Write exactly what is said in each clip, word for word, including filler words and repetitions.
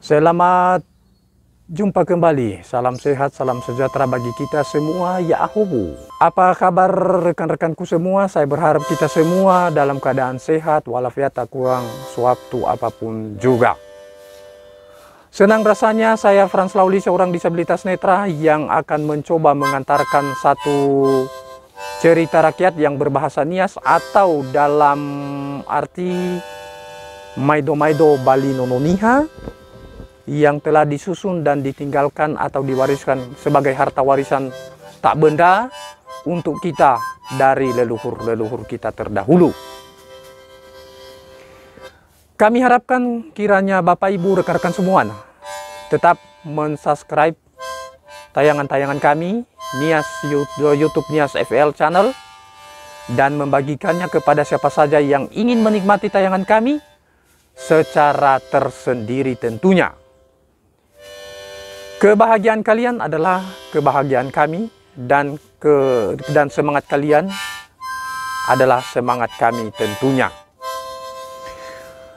Selamat jumpa kembali. Salam sehat, salam sejahtera bagi kita semua. Ya'ahowu. Apa kabar rekan-rekanku semua? Saya berharap kita semua dalam keadaan sehat walafiat, tak kurang suatu apapun juga. Senang rasanya saya, Frans Lauli, seorang disabilitas netra yang akan mencoba mengantarkan satu cerita rakyat yang berbahasa Nias atau dalam arti maedo-maedo Bali Nono Niha yang telah disusun dan ditinggalkan atau diwariskan sebagai harta warisan tak benda untuk kita dari leluhur-leluhur kita terdahulu. Kami harapkan kiranya Bapak Ibu rekan-rekan semua tetap mensubscribe tayangan-tayangan kami, Nias Yu-, YouTube Nias F L Channel, dan membagikannya kepada siapa saja yang ingin menikmati tayangan kami secara tersendiri tentunya. Kebahagiaan kalian adalah kebahagiaan kami, dan ke-, dan semangat kalian adalah semangat kami tentunya.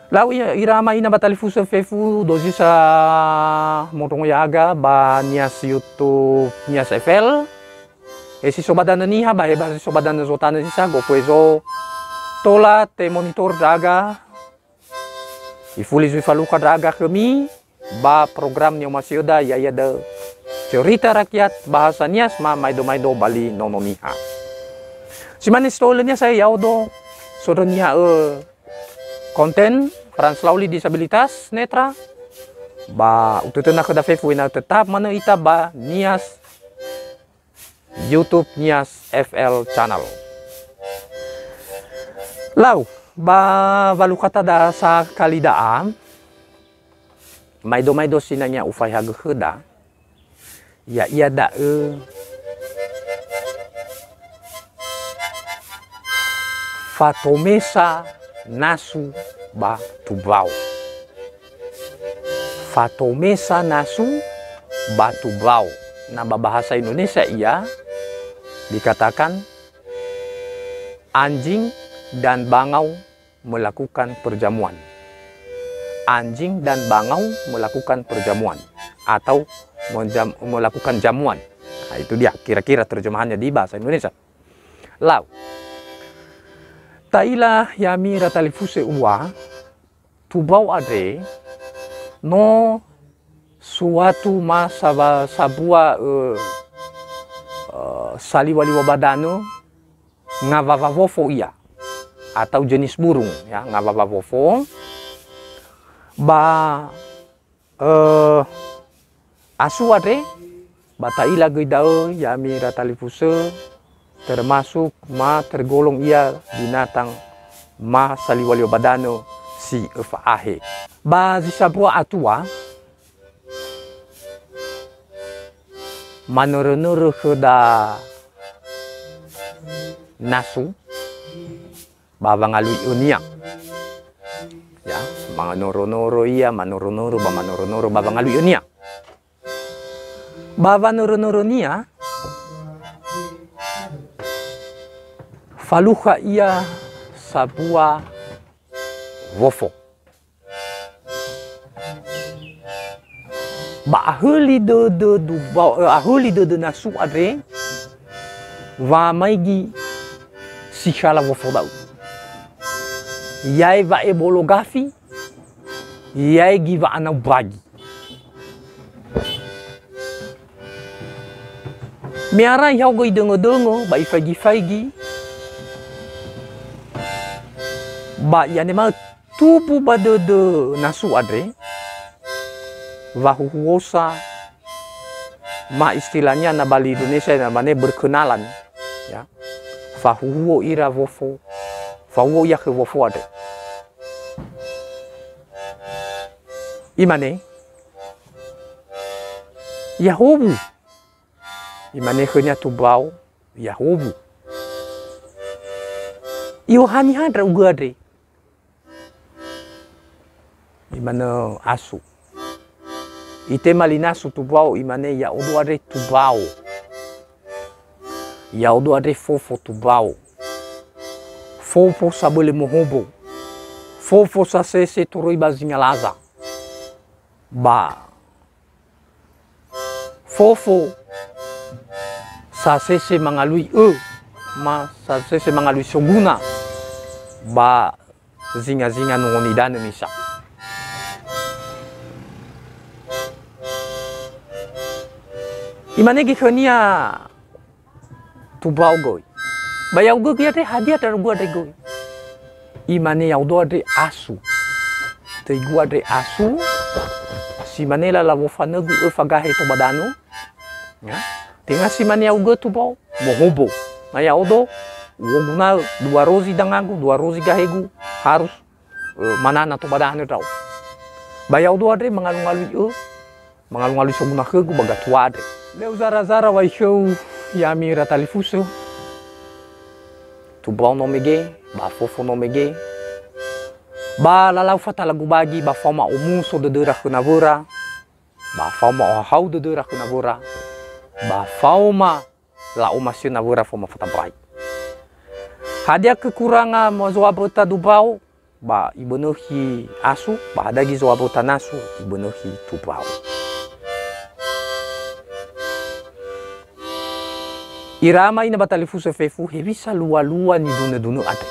Lau i-, ira ama ina ba talifusö fefu dozi sa mondrongo ya'aga ba Nias YouTube Nias F L. E si so ba danö Niha ba he ba si so ba danö Zotanö si sa, gofu ezo tola te monitor ndra'aga. Ifuli zui falukha ndra'aga khömi ba program ni'omasiöda, ya'ia da'ö Cerita Rakyat Bahasa Nias ma maedo-maedo Bali Nono Niha. Si mane si to'ölö niha sa ya'odo sondrö niha'ö konten Frans Lauli disabilitas netra, ba utötöna khöda fefu ena'ö tetap manö ita ba Nias YouTube Nias F L Channel. Lau, ba walukhata da sakali da'a, maedo-maedo sinangea ufaehagö khöda, ya'ia da'ö fatomesa nasu ba tubao. Fatomesa nasu ba tubao. Na ba bahasa Indonesia ia dikatakan anjing dan bangau melakukan perjamuan. Anjing dan bangau melakukan perjamuan atau menjam-, melakukan jamuan. Nah, itu dia kira-kira terjemahannya di bahasa Indonesia. Lau. Ta'ila ya'ami ira talifusö ua, tubao andre no suatu ma sawa-, sabua, eh, eh, saliwa-liwa ba danö, ngawawa wofo ia, atau jenis burung, ya, ngawawa wofo. Ba eh, asu andre, ba ta'ila göi da'ö ya'ami ira talifusö, termasuk ma tergolong ia binatang ma saliwa-liwa ba danö si öfa ahe. Ba zi sambua atua, manörö-nörö khöda nasu, ba wangalui önia. Ya, manoro-noro ia, manoro-noro ba manoro-noro ba wangalui önia. Ba wanoro-noronia, falukha ia sabua wofo. Ba ahöli dödö dubao, eh, ahöli dödö nasu andre, wamaigi sikhala wofo da'ö. Yae wa'ebolo gafi, yae gi wa'anau bagi. Me ara ihaogö idöngödöngö ba ifaigi-faigi, ba i'anema'ö tubu ba dödö nasu andre, wahuhuosa, ma istilahnya na ba li Indonesia namane berkenalan, ya. Fahuhuo ira wofo, fahuhuo ia khö wofo andre. Imane, "Ya'ahowu." Imane khönia tubao, "Ya'ahowu." "Io, haniha ndra'ugö andre?" Imanö asu. Itema li nasu tubao, imane, "Ya'odo andre tubao. Ya'odo andre fofo tubao. Fofo sabölö mohobo. Fofo sasese toröi ba zingalaza." Ba fofo sasese mangalui ö, ma sasese mangalui soguna ba zinga-zinga nungo nidanö misa. Imane göi khönia, Tubao göi. Ba ya'ugö göi andre, hadia ndra'ugö andre göi? Imane ya'odo andre asu. Töigu andre asu, si mane lala wofanögu öfa gahe to ba danö. Ya. Tenga si mane ya'ugö Tubao, mohobo. Na ya'odo, u'oguna'ö dua rozi dangagu, dua rozi gahegu, harus ö, manana to ba danö ndra'o. Ba ya'odo andre mangalungalui ö, mangalungalui soguna khögu ba gatua andre. Lö uzara-zara wai khöu ya'ami ira talifusö. Tubao no mege, ba fofo no mege. Ba lalau fatalagu bagi, ba faoma omuso dödöra khö nawöra. Ba faoma ohahau dödöra khö nawöra. Ba faoma la'omasi'ö nawöra faoma fatambai. Hadia kekuranga ma zoa böta Tubao, ba ibönökhi asu, ba hadia göi zoa böta nasu, ibönökhi Tubao. Ira ama ina ba talifusö fefu, hewisa lua-lua nidunö-dunö andre.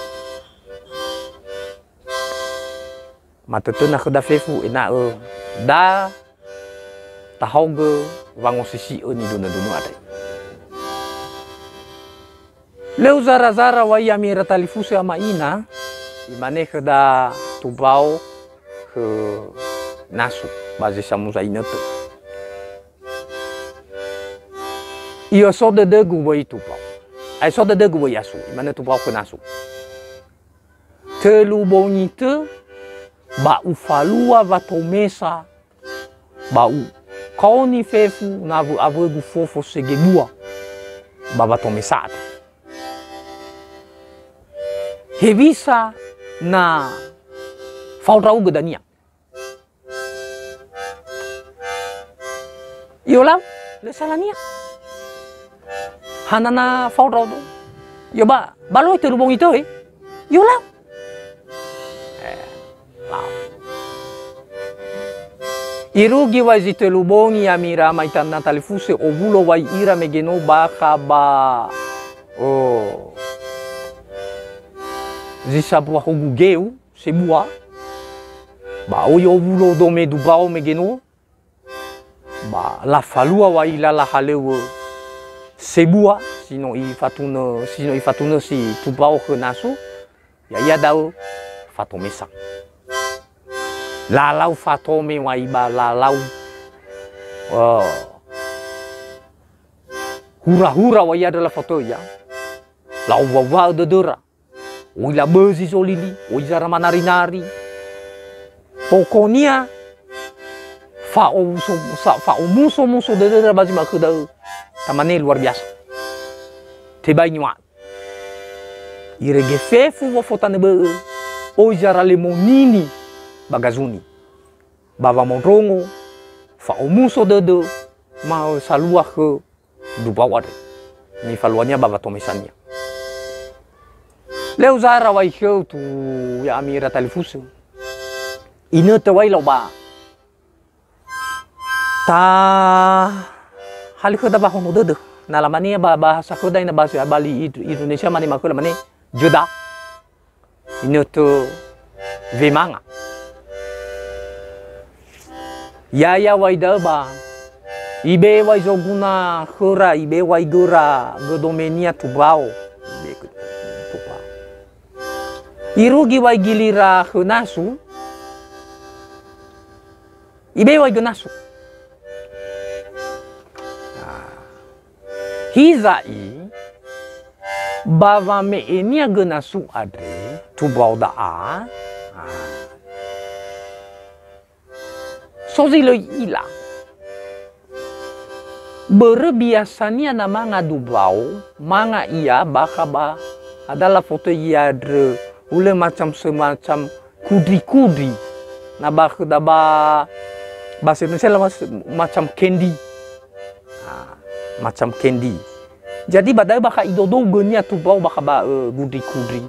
Matötöna khöda fefu ena'ö da tahaogö wangosisi'ö nidunö-dunö andre. Lö uzara-zara wai ya'ami ira talifusö ama ina, imane khöda Tubao khö nasu ba zi samuza inötö. I'oso dödögu wöi Tubao. Aeso dödögu wöi asu, imane Tubao khö nasu. Tölu bongi tö, ba ufalua watomesa, ba ukaoni fefu nawö awögu fofo sebua, ba watomesa andre. Hewisa na fao ndra'ugö dania? I'olau, lö salania. Hana na fao ndra'odo? Yo ba, ba loi tölu bongi tö, eh? I'olau. Eh, lau. Irugi wai zi tölu bongi ya'ami ira ama ina talifusö, owulo wai ira mege no bakha ba, o, zi sambua hogu geu. Sebua, ba oi owulo dome Tubao mege no, ba lafalua wai lala halöŵö sebua, si no ifatunö, si no ifatunösi Tubao khö nasu, ya'ia da'ö fatomesa. Lalau fatome wai ba lalau, eh, hura-hura wai andrö lafatöi, ya. La'owuawua'ö dödöra. Oi labözi zolili, oi zara manari-nari. Pokonia, fa'omuso-, sa-, fa'omuso-muso dödöra ba zi ma'ökhö da'ö, tamane luar biasa. Tebai niŵa'ö. Irege fefu wofotanö bö'ö, oi zara lemonini ba gazuni. Ba wamondrongo, fa'omuso dödö, ma salua khö Tubao andre. Nifaluania ba watomesania. Lö uzara wai khöu tu ya'ami ira talifusö. Inötö wai lau ba. Tahalö khöda ba hono dödö. Na lamane ba bahasa khöda ina bahasa bali Indonesia mane makhöla mane, "Jeda." Inötö wemanga. Ya'ia wai da'ö ba, ibe'e wai zoguna khöra, ibe'e wai göra gödomenia Tubao. Ibe'e gö-, Tubao. Irugi wai gilira khö nasu, ibe'e wai gö nasu. Ah. Hiza'i, ba wame'enia gö nasu andre, Tubao da'a, ah, so zi lö i'ila. Börö biasania na manga Tubao, manga ia bakha ba adala fotöi ia andrö, hulö macam semacam kudri-kudri. Na ba khöda ba, ba Indonesia la mas-, macam candy. Ah, macam candy. Jadi ba da'ö bakha idodougönia Tubao bakha ba, eh, kudri-kudri.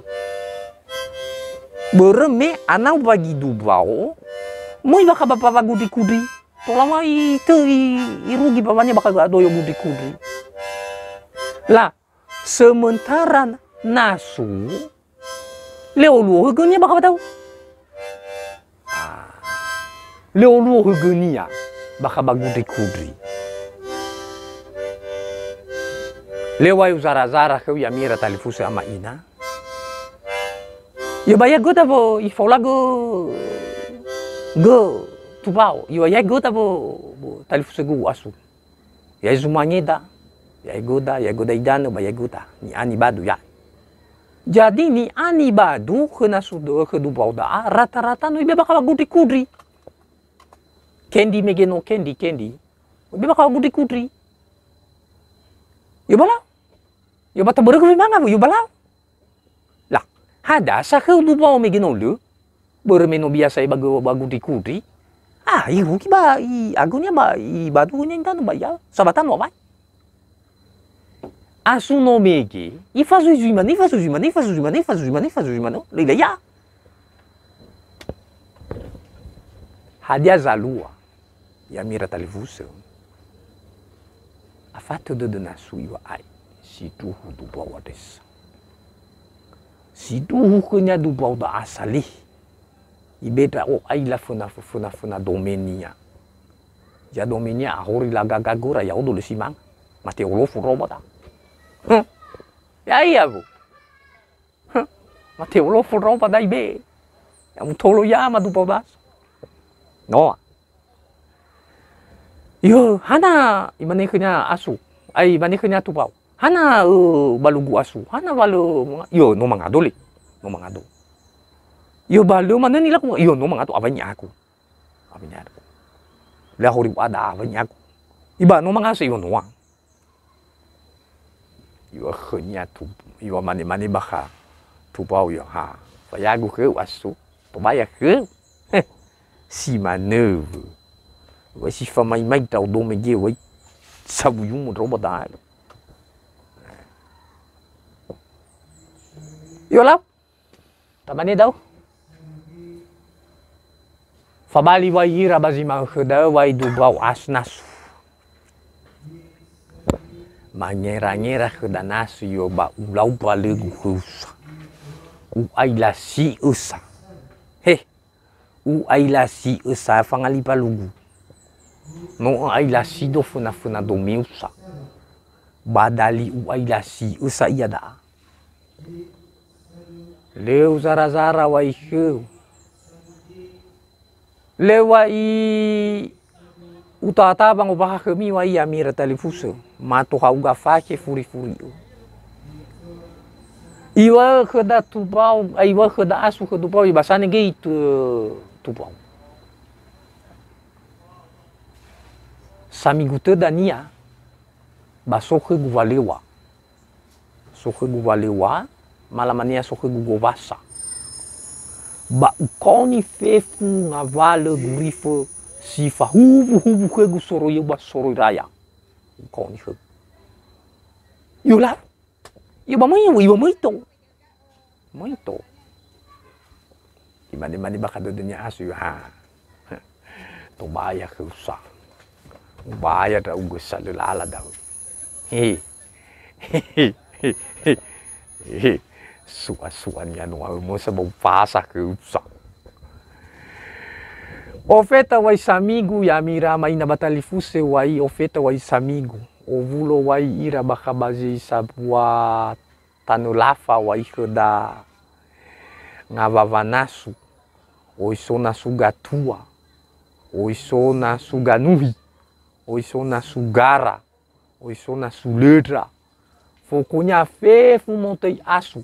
Börö me anau bagi Tubao, möi bakha ba, ba, ba kudri-kudri. Tolama i tö i, irugi bawania bakha ga'adoyo gundri-gundri. La, sementara nasu, le oluo högönia bakha ba da'ö. Ah, le oluo högönia bakha ba gundri-gundri. Le wa'u zara-zara khöu ya'ami ira talifusö ama ina. Ia ba ia göta wo ifaola gö, gö tubao. Ia ia göta wo, wo talifusö gö asu. Ia zumangeda, ia göda, ia göda idanö, ba ia göta. Ni'ani badu ya. Jadi ni'ani badu khö nasu dö, khö dubao da'a, rata-rata no ibe bakha ba gundri-gundri. Kendi mege no kendi, kendi. Ibe bakha ba gundri-gundri. Ia bala. Ia ba tabörö gö manga, ia bala. Lah, hadia sa khö dubao mege no lö? Börö me no biasa i ba gö-, ba gundri-gundri. Ah, irugi ba i agönia ba i badu gönia idanö ba ia. Sabata no awai. Asu no mege, ifazui-zui manö, ifazui-zui manö, ifazui-zui manö, ifazui-zui manö, ifazui-zui manö, lö ilaiya. Hadia zalua, ya'ami ira talifusö. Afatö dödö nasu iŵa'ae, sindruhu dubao andre sa. Sindruhu khönia dubao da'a sa le. Ibe ndra'o aila föna, föna, föna domenia. Ya domenia ahori la gaga göra, ya'odo lö si manga. Mate olofo ndra'o ba da'a. Huh. Ya'ia wo. Huh. Mate olofo ndra'o ba da'a ibe. Ya mutolo ya'ama dubao da'a sa. Noa. Yo, hana, imane khönia asu. Ai, imane khönia tubao. Hana, ö, balugu asu. Hana wa lö manga-, yo, no mangado le. No mangado. Yo, ba lö manö nilaku, yo, no mangado, awai ni'aku. Awai ni'aku. Le ahori u'ada, awai ni'aku. Iba no mangado se, yo, noa. Iŵa'ö khönia tu-, iŵa'ö mane-mane bakha tubao ia, ha. Fayagu khöu asu, tobaya khöu. Heh, si manö wö. Wai si famaimai ndra'o dome ge wai sabuyumu ndra'o ba da'a. Yola. Tamane da'ö. Fabali wai ira ba zi ma'ökhö da'ö wai dubao as nasu. Mangera-ngera khöda nasu yo ba ulau balögu khöusa. U'ailasi'ö sa. He, u'ailasi'ö sa fangali balugu. No ö'ailasido föna-föna domeusa. Ba dali u'ailasi'ö sa ia da'a. Lö uzara-zara wai khöu. Lö wa'i utata wangowaha khömi wa'i ya'ami ira talifusö. Mato ha'uga fakhe furi-furi'ö. Iŵa'ö khöda tubao, a iŵa'ö khöda asu khö tubao, ibasane gei tu-, tubao. Samigu tö dania, ba so khögu walöŵa. So khögu walöŵa, malamania so khögu gowasa. Ba ukaoni fefu ngawalö gurifö si fahuwu-huwu khögu soroi yö ba soroi raya. Ukaoni khögu. Yo lau. Yo ba möi, yo ba möi to. Möi to. Imane-mane bakha dödönia asu, ha. Tobaya khöusa. Ubaya ndra'ugö sa lö lala da'ö. He. He. Su'a-su'a ni'anu'a'ö mösa ba ufasa khöusa. Ofeta wai samigu ya'ami ira ama ina ba talifusö wai ofeta wai samigu. Owulo wai ira bakha ba zi sabua tanö lafa wai khöda ngawawa nasu, oi so nasu gatua, oi so nasu ganuhi, oi so nasu gara, oi so nasu löndra. Fokonya fefu motöi asu.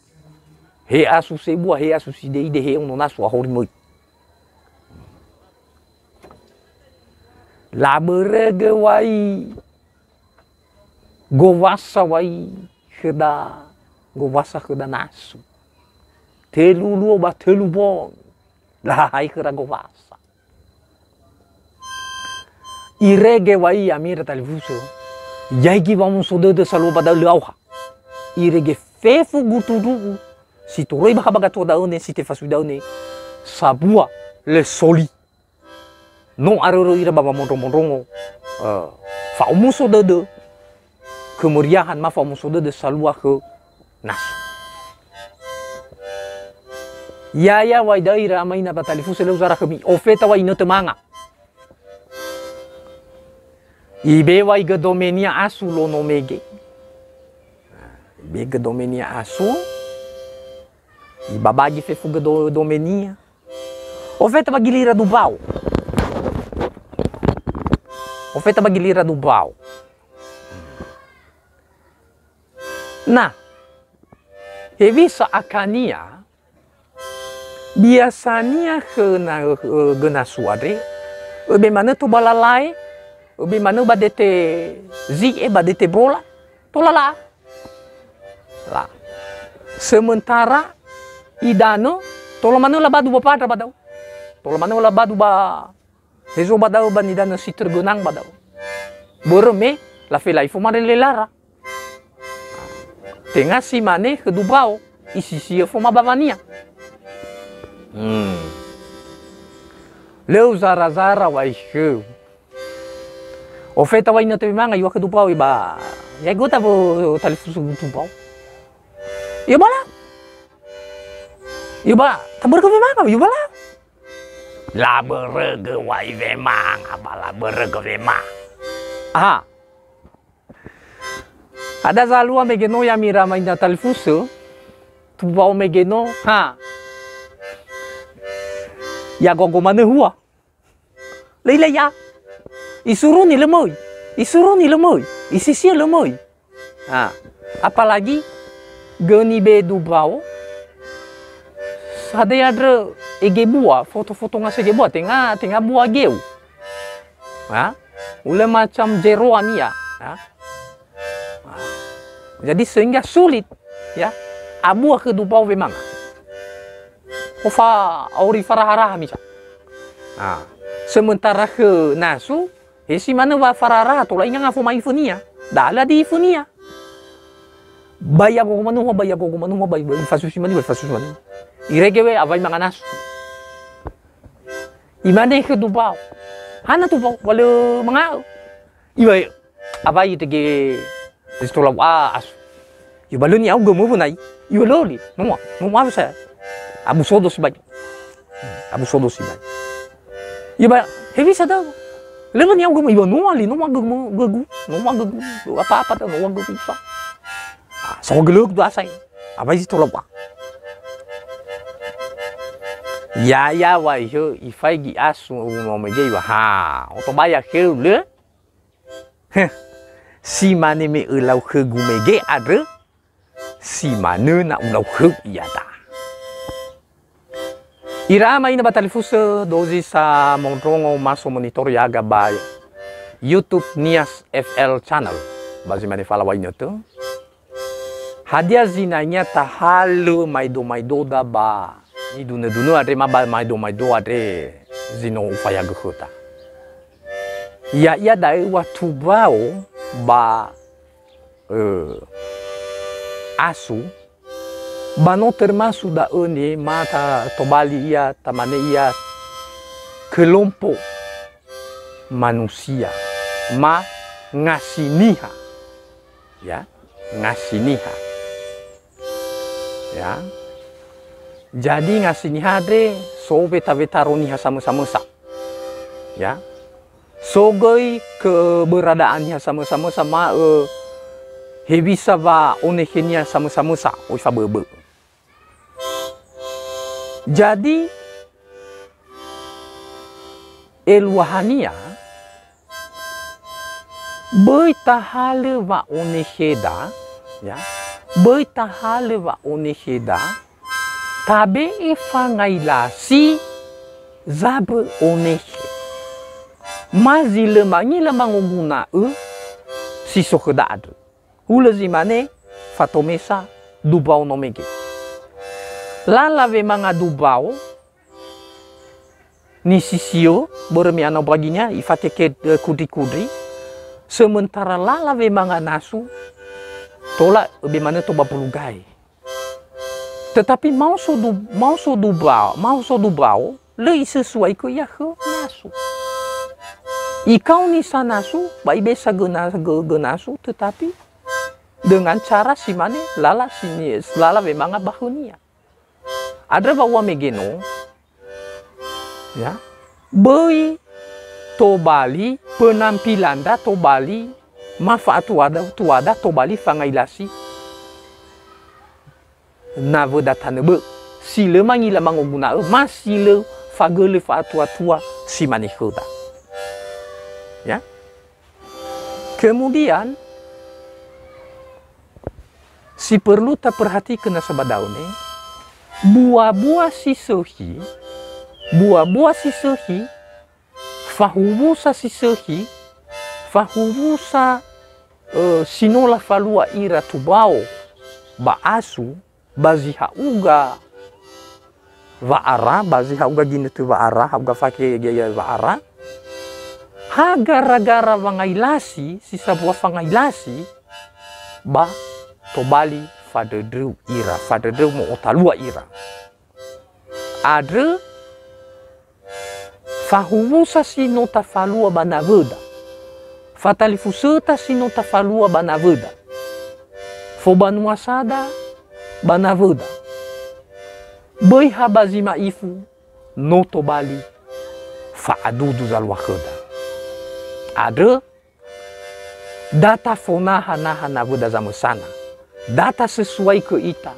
He asu sebua, he asu sideide, he ono nasu ahori möi. Labörögö wai gowasa wai khöda, gowasa khöda nasu. Tölu luo ba tölu bongi. Lahai khöra gowasa. Irege wai ya'ami ira talifusö. Yaigi wamoso dödö salua ba da'ö lö aoha. Irege fefu gutundru'u si toröi bakha ba gatua da'ö ne si tefasui da'ö ne. Sabua lö soli. No arörö ira ba wamondromondrongo, eh, fa'omuso dödö, kemeriahan ma fa'omuso dödö salua khö nasu. Ya'ia wai da'ö ira ama ina ba talifusö lö uzara khömi, ofeta wai inötö manga. Ibewa igö domenia asu lono mege. Ibegö domenia asu, ibabagi fefu gö do-, domenia. Ofeta ba gilira dubao. Ofeta ba gilira dubao. Nah, hewisa akania, biasania khö na-, ö, gö nasu andre, öbe manö to ba lalae, öbe manö ba dete zi'e, ba dete bola, to lala. La. Sementara idanö, tola manö labadu ba pandra ba da'ö. Tola manö labadu ba hezo ba da'ö ba nidanö si tergenang ba da'ö. Börö me lafelai foma re lelara. Tenga si mane khö dubao, isisiö foma bawania. Hmm. Lö uzara-zara wai khöu. Ofeta wai na töi manga, iŵa'ö khö dubao iba. Ya gota bo talifusö dubao. Iba la. Iba, tabörögö wemanga, iba la. Labörögö wai wemanga, ba labörögö wemanga. Aha. Ada zalua mege no ya'ami ira ama ina talifusö, tubao mege no, ha. Ya gogo manö hua. Lö ilei ya. Isuruni lö möi. Isuruni lö möi. Isisiö lö möi. Ha. Apalagi göni be dubao. Sade andrö ege bua, foto-foto ngase ege bua, tenga, tenga bua geu. Ha? Ulö macam jeroan ia. Ha? Jadi sehingga sulit, ya, abua khö dubao wemanga. Ofa auri faraha-raha misa. Nah, sementara khö nasu, he si manö wa faraha-raha tola inga ngafo mai fönia. Dala di fönia. Bai agogo manuho, bai agogo manuho, bai, bai fasusi mani, bai fasusi mani. Irege we awai manga nasu. Imane khö dubao. Hana dubao, wa lö manga'ö. Iŵa'ö, awai tege zi tola u'a asu. Iŵa'ö lö ni'augö möwö nai. Iŵa'ö lö li, noa, noa sa. Abu sodo sibai. Abu sodo sibai. Iŵa'ö, hewisa da'ö. Lö ni'augö möwö, iŵa'ö noa li, noa gögu, gögu, noa gögu. Apa-apa da'ö, noa gögu sa. Ah, saohagölögu da'ö asai. Awai zi tola u'a. Ya'ia wai hö, ifaigi asu no mege iŵa'ö, ha, otobaya khöu lö. Heh, si mane me ölau khögu mege andrö, si manö na ulau khöu iada. Ira ama ina ba talifusö, dozi sa mondrongo ma so monitor ya'aga ba YouTube Nias F L Channel. Ba zi mane falawai inötö. Hadia zinangea tahalö maedo-maedoda ba nidunö-dunö andre ma ba maedo-maedo andre zi no ufayagö khöda. Ya'ia da'ö wa tubao ba, ö, asu, ba no termasuk da'ö ne ma ta-, tobali ia, tamane ia kelompok manusia, ma ngasi niha. Ya, ngasi niha. Ya. Jadi ngasi niha andre so weta-weta ro niha samösa-mösa. Ya. So göi keberadaan niha samösa-mösa ma, ö, hewisa wa onekhenia samösa-mösa, oi fabö'ö-bö'ö. Jadi, eluahania, böi tahalö wa'onekheda, ya, böi tahalö wa'onekheda, tabe'e fangaila si zabö onekhe. Ma zi lö mangila mangoguna'ö si so khöda andrö. Hulö zi mane, fatomesa dubao no mege. Lala wemanga dubao, nisisiö, börö me anau baginia, ifake ke-, eh, kundri-kundri. Sementara lala wemanga nasu, tola öbe manö to ba bulu gae. Tetapi maoso du-, maoso duba-, maoso dubao, lö isösuai khö ia khö nasu. Ikaoni sanasu, ba ibesa gö-, gö-, gönasu, tetapi dengan cara si mane lala si ni-, lala wemanga ba khönia. Andrö wa u'amege no, ya, böi tobali penampilanda, tobali ma fa'atuada, tuada, tobali fangailasi nawöda tanö bö'ö, si lö mangila mangoguna'ö, ma si lö fagölö fa'atua-tua si mane khöda. Ya. Kemudian, si perlu taperhatikan nasa ba daune, bua-bua si sökhi, bua-bua si sökhi, fahuwusa si sökhi, fahuwusa, eh, si no lafalua ira tubao ba asu, ba zi ha'uga wa'ara, ba zi ha'uga ginötö wa'ara, ha'uga fake ge-, wa'ara, ha gara-gara wangailasi, si sambua fangailasi, ba tobali fandröndröu ira, fandröndröu mo'otalua ira. Andrö, fahuwusa si no tafalua ba nawöda, fatalifusöta si no tafalua ba nawöda, fobanuasada ba nawöda, böi ha ba zi ma'ifu, no tobali fa'adudu zalua khöda. Andrö, da tafonaha-naha nawöda zamösana. Da tasesuaikö ita.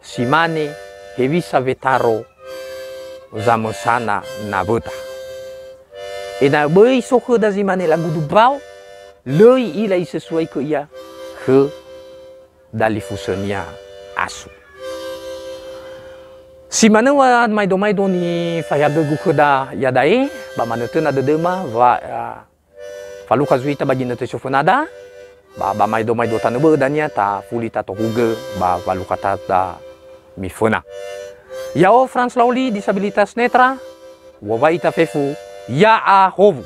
Si mane hewisa wetaro zamösana nawöda. Ena'ö böi so khöda zi mane lagudu mbao, lö i'ila isesuaikö ia khö dalifusönia asu. Si manö wa maedo-maedo nifaehagögu khöda iada'e, ba manötöna dödöma wa, a, falukha zui ita ba ginötö si ofönada, ba, ba maedo-maedo tanö bö'ö dania tafuli tatohugö ba falukha tada miföna. Ya'o Franz Laoli, disabilitas netra, u'owai ita fefu, ya'ahowu.